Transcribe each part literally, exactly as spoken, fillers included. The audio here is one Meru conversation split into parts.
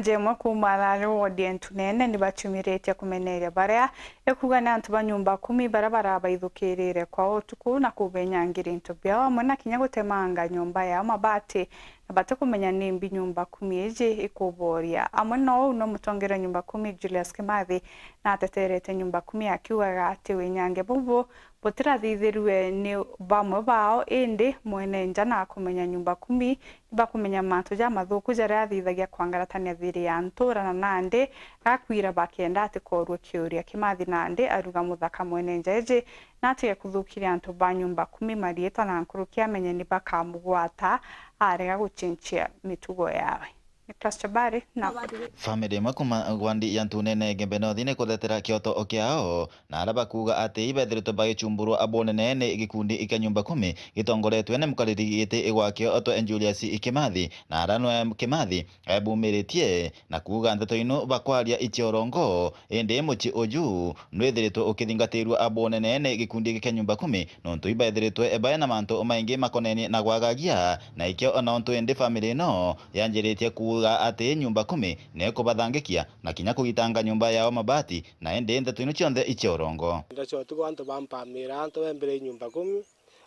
Jemwe kuuma arari wodi ya Ntunene ni bachumiritie kumeneria baria ikuuga ni antu ba nyumba kumi baria barabaithukirire kwao utuku na kubenyangiri into biao, amwe na kinya gutemanga nyumba yao mabati, na batikumenya nimbi nyumba kumi iji ikuboria. Amwe na uu, no mutongeria nyumba kumi Julius Kimathi nateterete nyumba kumi akiugaga ati winyange bubu butirathithirue ni bamwe bao, indi mwene nja na akumenya nyumba kumi ni bakumenya mantu jamathuku jaria athithagia kwangaratania thiri ya ntura na nandi gakwira bakienda atikorue kiuria. Kimathi nandi aruga muthaka mwene nja iji na atige kuthukiria antu ba nyumba kumi mariitwa na nkuruki amenye ni bakamugwata arega guchinchia mitugo yawe. Nicholas Chabari, Nakuru. Family imwe kuuma wandi ya Ntunene Igembe North ni kuthetera kioto kiao, na aria bakuuga ati ibethiritwe bagichumburwa abonene ni gikundi kia nyumba kumi gitongoretwe ni mukariri giti gwakio otwe Julius Kimathi, na aria nwe Kimathi ebumiritie na kuuga ndeto inu bakwaria ichiorongo, indi mucii uju nwithiritwe ukithingatirua abonene ni gikundi kia nyumba kumi, nontu ibaithiritwe baina mantu maingi makonenie na gwagagia, na ikio ona untu indi family ino yanjiritie kuuga ati nyumba kumi ni kubathangikia na kinya kugitanga nyumba yao mabati, na indi ndeto ino cionthe ichiorongo. Ndeto cia utuku antu bampamira, antu bembere nyumba kumi,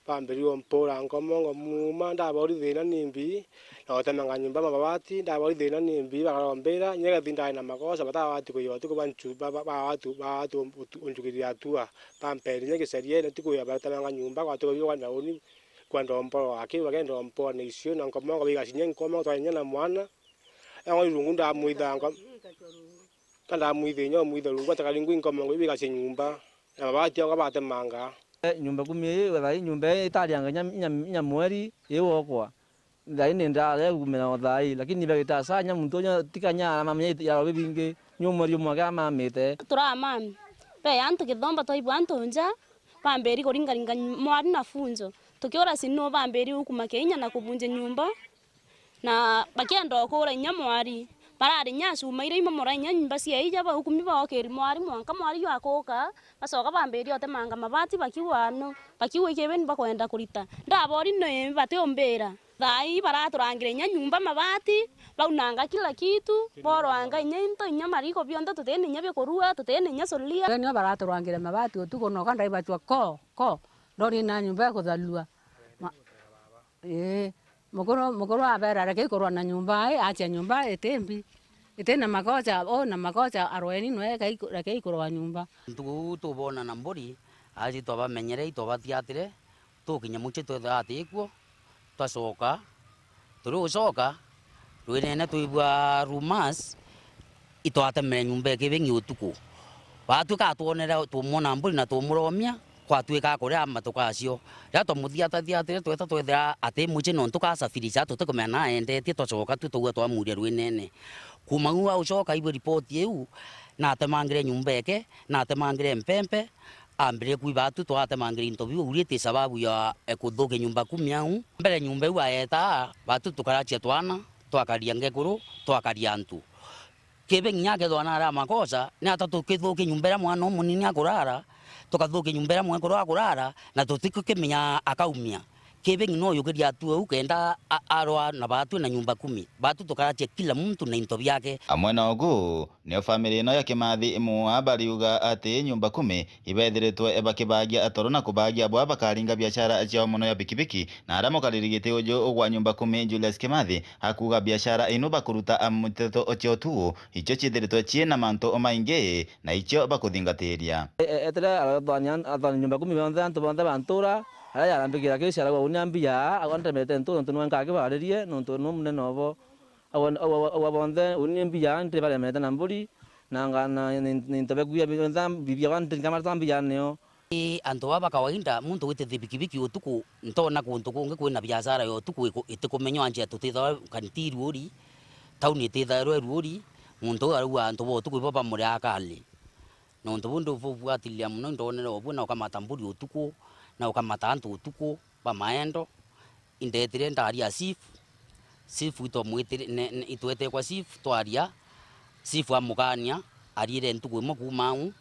bambiririe umpura nkomongo muuma, ndabori thina nimbi, na gutemanga nyumba mabati, ndabori thina nimbi, bakarombira, nyegethi ndari na makosa, batabati kuiya utuku banchu-, ba, ba, ba watu, ba watu unjukiria atua, bamperi nye giceriene, ti kuiya batemanga nyumba, gwatuka biu kwenda uni, kwenda umporo wake, bakenda umporo na icio, na nkomongo bigacinya nkomongo twainya na mwana, eng'o irungu ndamwitha nko-, Ka ndamwithe inya umwithe rungu, atakari ngui nkomongo ibigacie nyumba, na mabati onga batemanga. Eh, nyumba kumi ii, thaa ii nyumba ii itarianga inya, inya, inya mweri, ii wokwa. Thaa ii ni ndara igumira o thaa ii, lakini bagita saa inya muntu unya tikanya aramamenya ya robi bingi, ni umweri umwe ake amamite. Turamami, be antu githomba twaibwa antu nja, bambiri kuringaringa mwari na funjo. Tukiura sinu bambiri ukuma kinya na kubunja nyumba. Na bakienda o kuura inya mwari, barari inya acuma iria imomora inya nyumba cia ija, baukumi baokiri mwari, mwanka mwari jwakuka, bacoka bambiria utemanga mabati, bakiuga no, bakiuga ikibeni bakwenda kurita. Ndabori ni batiumbira. Thaa ii baraturangire inya nyumba mabati, baunanga kila kitu, borwanga inya into, inya mariko bionthe, tutini inya bia kurua, tutini inya suria. Nio baraturangire mabati utuku, noka ndaibachwa ko, ko, ndori na nyumba ya kutharua. Ma-, ii. Mukuru, mukuru abera, "Rekei kurwa na nyumba ii, acha nyumba iti mbi. Iti na makocha, o na makocha arweni nwe, rekei ku-, rekei kurwa nyumba." Ntuku uu tubona na mburi, aci twabamenyere, itwabathiatire, tukinya mucii twethira ati ikuo, twacoka. Turi gucoka, rwinene twibua rumors, itwatemere nyumba ikibing'i utuku. Batwika atwonere, tumwona mburi na tumuromia, kwatwika akuria matuka acio. Riria twamuthiatathiatire, tweta twethira ati mucii nontu kasafirisha, tutikumenya na aendetie, twacoka tu twaua twamuria rwinene. Kuuma uu aucoka aigua ripoti iu, natemangire nyumba eke, natemangire mpempe, ambiririe kwiba atu twatemangire into biu, uri iti sababu ya, e, kuthukia nyumba kumi au. Mbere nyumba iu aeta, batu tukarachia twana, twakaria ngekuru, twakaria antu. Kibe nginya akethwa na aria makosa, ni ata tukithukia nyumba iria mwana umunini akurara, tukathukia nyumba iria mwekuru akurara, na tutikukimenya akaumia. Kibe nginya uyukiria atu au kenda a-, arwa na batwi na nyumba kumi. Batu tukarachia kila muntu na into biake. Amwe na ugu, nio family ino ya Kimathi Mua bariuga ati nyumba kumi ibethiritwe bakibagia toro na kubagia bwa bakaringa biashara ciao mono ya bikibiki, na aria mukariri giti uju gwa nyumba kumi Julius Kimathi akuuga biashara ino bakuruta a muteto cia utugu, icio ciithiritwe ciina mantu maingi na icio bakuthingatiria. E-, e-, etire arathwania, athwani nyumba kumi bonthe, antu bonthe ba ntura, aria yarambikira kiu ciaragwa unia mbia, agwa ntemete ntu, nontu nwe nkakibaririe, nontu nu munene obo. Agwa, agwa, agwa bonthe, uni mbia, ntibaremete na mburi, na nga-, na ni, ni ntobe kuia bi-, ntha-, bibia kwa nti-, nkamareta mbia nio. Ii, antu baba kawaida, muntu witithi bikibiki utuku, ntona kuntu kungi kwina biashara ya utuku iku-, itikumenywa njia tutithawa kanti iruuri, tauni itithairwa iruuri, muntu uu arauga antu ba utuku ibo bamuriaga kali. Na untu buu ndububwatiria mono, indonere obwe na ukamata mburi utuku, na ukamata antu utuku ba maendo. Indetire ndaria chief, chief itwamwitire, ne, ne, itwete kwa chief, twaria, chief amukania, ariire ntuku imwe kuuma au,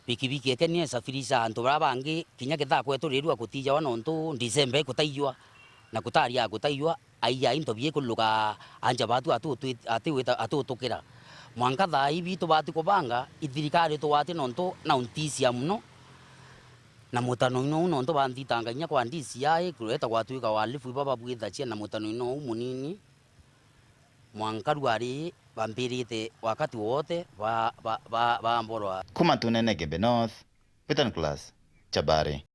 bikibiki eke ni esafirisha antu baria bangi, kinya kethira kwetu rirua kutijawa nontu December ikutaijwa, na kutaria kutaijwa, aiya into biikuluka anja batu atutu-, atiwita-, atutukira. Mwanka thaa ii bitu bati kubanga, ithirikari tugwati nontu na untisia muno, na mutano-ini uu nontu banthitanga inya kwa D C I, kureta gwatuika walifu iba babwithacia na mutano-ini uu munini, mwanka rwari bambirite wakati wote ba, ba, ba, bamborwa. Kuma Tunene Gembe North, Peter Nicholas Chabari.